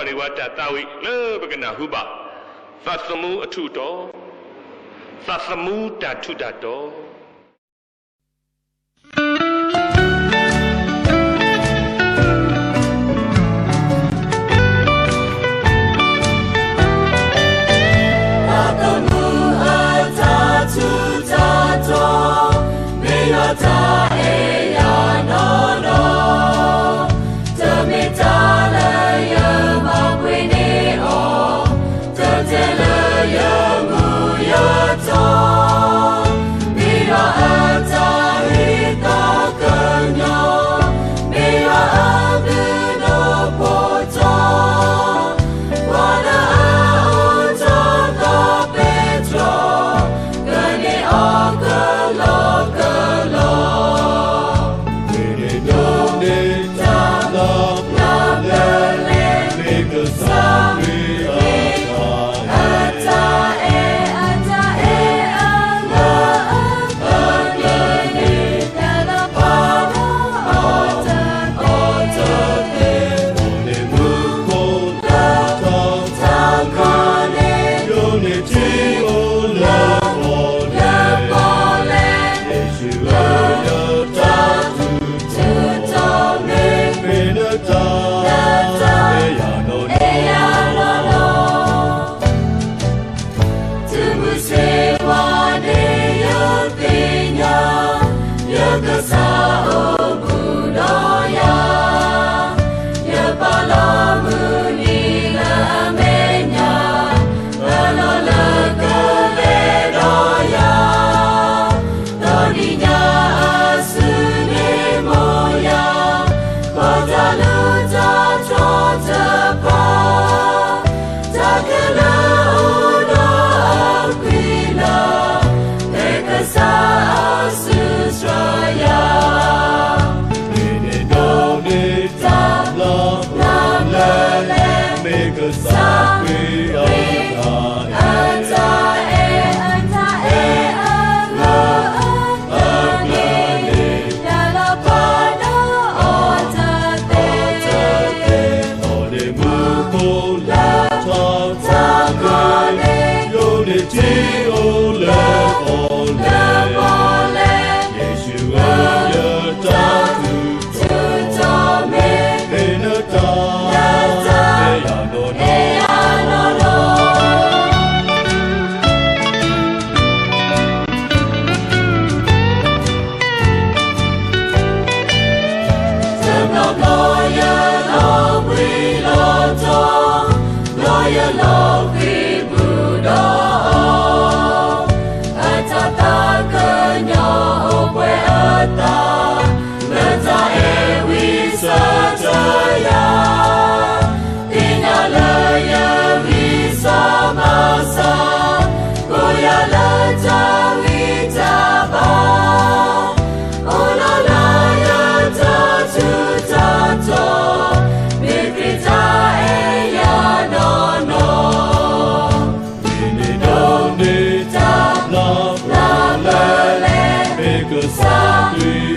န့ၢ်ဝဲတၢ်သးဝံၣ်လၢပကနၢ်ဟူဘၣ် သးသမူအထူးအတီၤ, သးသမူတၢ်ထူးတၢ်တီၤ. သးသမူအတၢ်ထူးတၢ်တီၤ, မ့ၢ်ယွၤတၢ်အဲၣ်ယၤနီၢ်နီၢ်, တမ့ၢ်တၢ်လၢယမၤပှဲၤန့ၢ်အီၤ, တတဲလၢယမူယတီၤ, မ့ၢ်ယွၤအတၢ်ဂ့ၤသီကညီ, မ့ၢ်ယွၤအမုၢ်နံၤဖိတီၤ, ပှၤလၢအအိၣ်ဒီးသီပဲတြီ, ကန့ၢ်အီၤကလီကလီ. မ့ၢ်န့ၣ်ဒိးန့ၢ်တၢ်လီၤပျၢၤလၢလဲၣ်, မ့ၢ်ကစၢ်ခရံာ်အတၢ်အဲၣ်, အတၢ်အဲၣ်အလၢအပျၢၤန့ၣ်, တၢ်လၢပှၤလၢအီၤတသ့, အီၤန့ၣ်မူခိၣ်လၢထီၣ်တၢ်ခါန့ၣ်, ယိၤန့ၢ်ထံအိၣ်လၢပီၣ်လဲၣ်, လၢပီၣ်လဲၣ်, ယ့ၣ်ၡူးဧၢ, ယတၢ်ထူးထူးတီၤမ့ၢ်, မ့ၢ်နတၢ်အဲၣ်ယၤနီၢ်နီၢ်. တုၤမုၢ်ဆ့ၣ်ဝါန့ၣ်ယသ့ၣ်ညါ, ယကစၢ်အိၣ်ဘူးဒီးယၤ, ယပာ်လီၤမုၢ်နံၤလၢအမဲာ်ညါ, အလီၢ်လၢကလဲၤဒီးယၤ, ဒီးနံၤညါအစုန့ၣ်မိၢ်ယၤ, ပှၤတၢ်လိၣ်တၢ်ထီၣ်တဖၣ်, တၢ်ခဲလၢာ်အိၣ်ဒီးအကွံာ်လၢ, လၢကစၢ်အစုဆှၢယၤ, မ့ၢ်န့ၣ်ဒိးန့ၢ်တၢ်လီၤပျၢၤလၢလဲၣ်, မ့ၢ်ကစၢ်ခရံာ်အတၢ်အဲၣ်, အတၢ်အဲၣ်အလၢအပျၢၤန့ၣ်, တၢ်လၢပှၤလၢအီၤတသ့, အီၤန့ၣ်မူခိၣ်လၢထီၣ်တၢ်ခါန့ၣ်, ယိၤန့ၢ်ထံအိၣ်လၢပီၣ်လဲၣ်, ယ့ၣ်ၡူးဧၢ, ယတၢ်ထူးထီၣ်မ့ၢ်, မ့ၢ်နတၢ်အဲၣ်ယၤနီၢ်နီၢ်. တဘျီဘျီယလီၤဘှံးလီၤတီၤ, ဘျီယလီၤဃံးဘူးဒီးအီၤ, အတၢ်သးကညီၤအိၣ်ပှဲၤအသး, လၢတၢ်အဲၣ်ဝံစၢတယၤ, သ့ၣ်ညါလၢယဂံၢ်စၢ်ဘါစၢ်, ကိးယၤလၢတၢ်ဂံၢ်တၢ်ဘါ, အိၣ်လီၤလၢယတၢ်ထူးတၢ်တီၤ, မ့ၢ်ခရံာ်တၢ်အဲၣ်ယၤနီၢ်နီၢ်, မ့ၢ်န့ၣ်ဒိးန့ၢ်တၢ်လီၤပျၢၤလၢလဲၣ်, မ့ၢ်ကစၢ်ခရံာ်